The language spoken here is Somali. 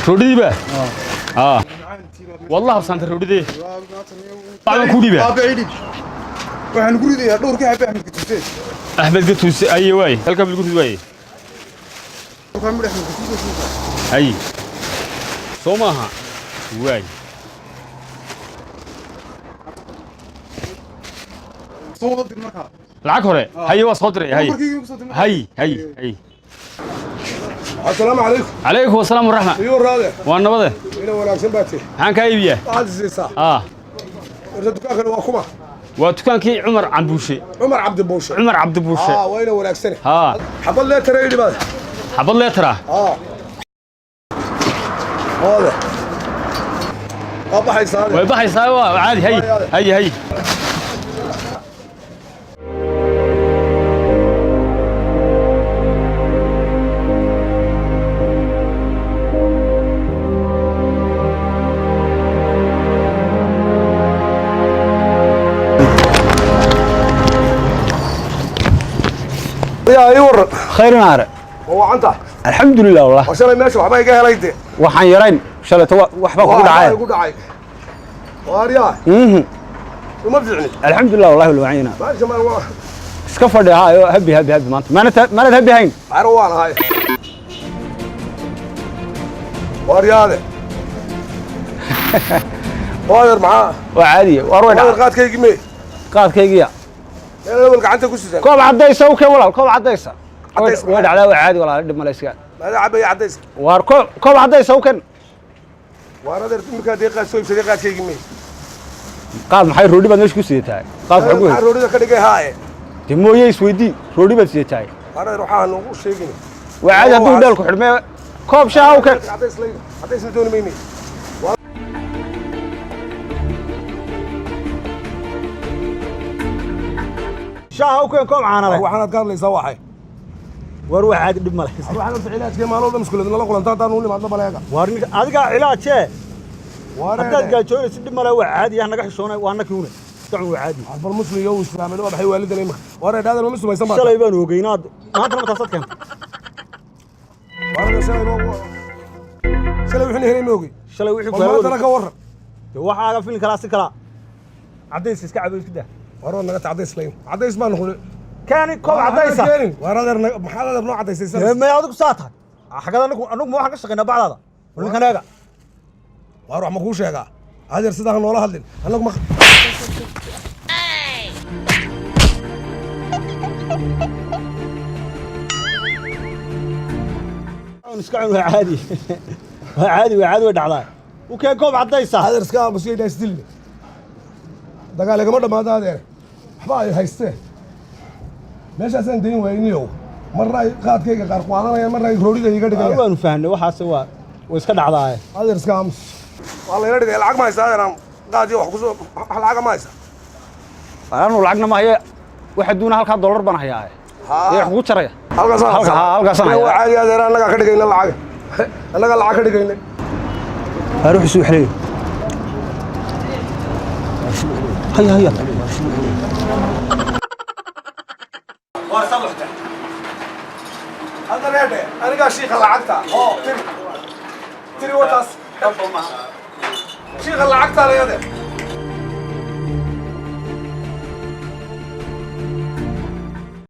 Roodhidiiba aa waad la habsaantay roodhidii bacdan ku dhiiba. Waxaan ku ridayaa dhowr ka xabe Axmed Gatuuse. Axmed Gatuuse, aye, waaye halkaa lagu rid waaye. Dhowrkaa midh Axmed Gatuuse. Hay, soo maaha waay. Soo wada dir markaa. Lacag hore, haye, waa soo diray, hay. Markii igu soo dir. Hay, hay, hay. Asalaamu calaykum. Calaykum asalaam waraxma. Iyo raade. Waa nabade. Ina wanaagsan baa tihi. Maxaan kaa iibiyaa? Waxaad isiisaa. Aa. Horta dukaankani waa kuma? Waa dukaankii Cumar Cambuushe. Cumar Cabdi Buushe. Cumar Cabdi Buushe. Aa, waa ina wanaagsane. Haa. Xabad leetara idhi baad. Xabad leetara? Aa, oode waa baxaysaa ade. Way baxaysaa, waa caadi, hay hay hay. Yaa ii waran? Khayr naare. Waa wacanta. Alxamdulilah wallah. Waa shalay meesha waxba iga helay de. Waxaan yarayn shalayto waxbaa kugu dhacay. Igu dhacay waaryaa. Uma fiicni. Alxamdulilah wallahi walwacayna. Meesha ma waa Iska fadhi haayo, habi habi habi maanta maanad maanad habi hayn. Caro waan ahay waaryaade. Waader maxaa? Waa caadiya waar way waader dhacay. Qaadkaygii mee? Qaadkaygiya. Meel hebel gacanta ku sidan. Koob caddaysa u keen walaal, koob caddaysa. Caddays. Way dhacdaa, waa caadi walaal, dhib male iska. Maadaa cabaya caddays? Waar koob koob caddaysa u keen. Waar adeer, iminkaa dee qaad soo iibsaday, qaadkaygii mee? Qaad maxay? Roodhi baad meesha ku sidatahay, qaad maxaa ku Maxaa roodhida ka dhigay haaye? Dee mooye isweydii, roodhi baad sidatahay. Waar adeer, waxaa noogu sheegin. Waa caadi hadduu dheelku xidhmee, koob shaaha u keen. Caddays layda, caddaysna dooni mayne. Shaaha u keen, koob caana leh. Waxaanaad ka hadlaysaa waxay? Waar waa caadi, dhib male. Waxaan horta cilaajkee maaloo dhan muskuleed nala kulanta haddaan u nimaadno baleega. Waar ninka adigaa cilaajee. Waar Haddaad gaajoonaysid dhib male, waa caadi, ah naga xishoonay, waa nakiune iska cun, waa caadi. Bal muslim iyo islaamay waa baxay waalidan imika. Waar dhaadan ma sumaysan baa? Shalay baan ogeynaad, maantana ma taasaad keentay? Waar shalay shalay wixii helay ma ogey. Shalay wixii Bal maantana ka warran. Dee waxaaga filin kalaa si kalaa caddays iska cabo, iska daa. Waar waad naga ta caddays layn, caddays baa noqday. Keeni koob caddaysa. Keenin. Waar adeer, maxaad adeer noo caddaysaysan? Dee may adigu saa tahay xagada, anagu anagu ma waxaan ka shaqaynaa bacdaada? Bal ninkan eega. Waar wax ma kuu sheegaa adeer? Sidaa ha noola hadlin, annagu ma Cun, iska cun, waa caadi, waa caadi, waa caadi, way dhacdaa. U keen koob caddaysa. Adeer, iska aamusiyayna, isdilne, dagaal igama dhammaado adeer. Waxba ay haystee meeshaasaan dayn waayniyow, marna ay qaadkayga qaar qaadanayaan, marna ay roodhida iga dhigayaan. Waanu fahnay waxaase, waa way iska dhacdaa. Adeer, iska aamus, waa layla dhigaya. Lacag ma haysa adeer? Aan qaadiyo wax kusoo wax lacaga ma haysa? Anu lacagna ma haye, waxa duuna halkaa dollar baan hayaa ee wax kugu jaraya. Halkaasaan. Haa, halkaasaan hayaa. Waa caadi adeer, annagaa ka dhigayna lacag, annagaa lacag ka dhigayna. Ruux isu xeleeyo, haya haya. Hadda reedhe, anigaa shiika lacagta oo tiri tiri wataas, shiika lacagta leh adeer.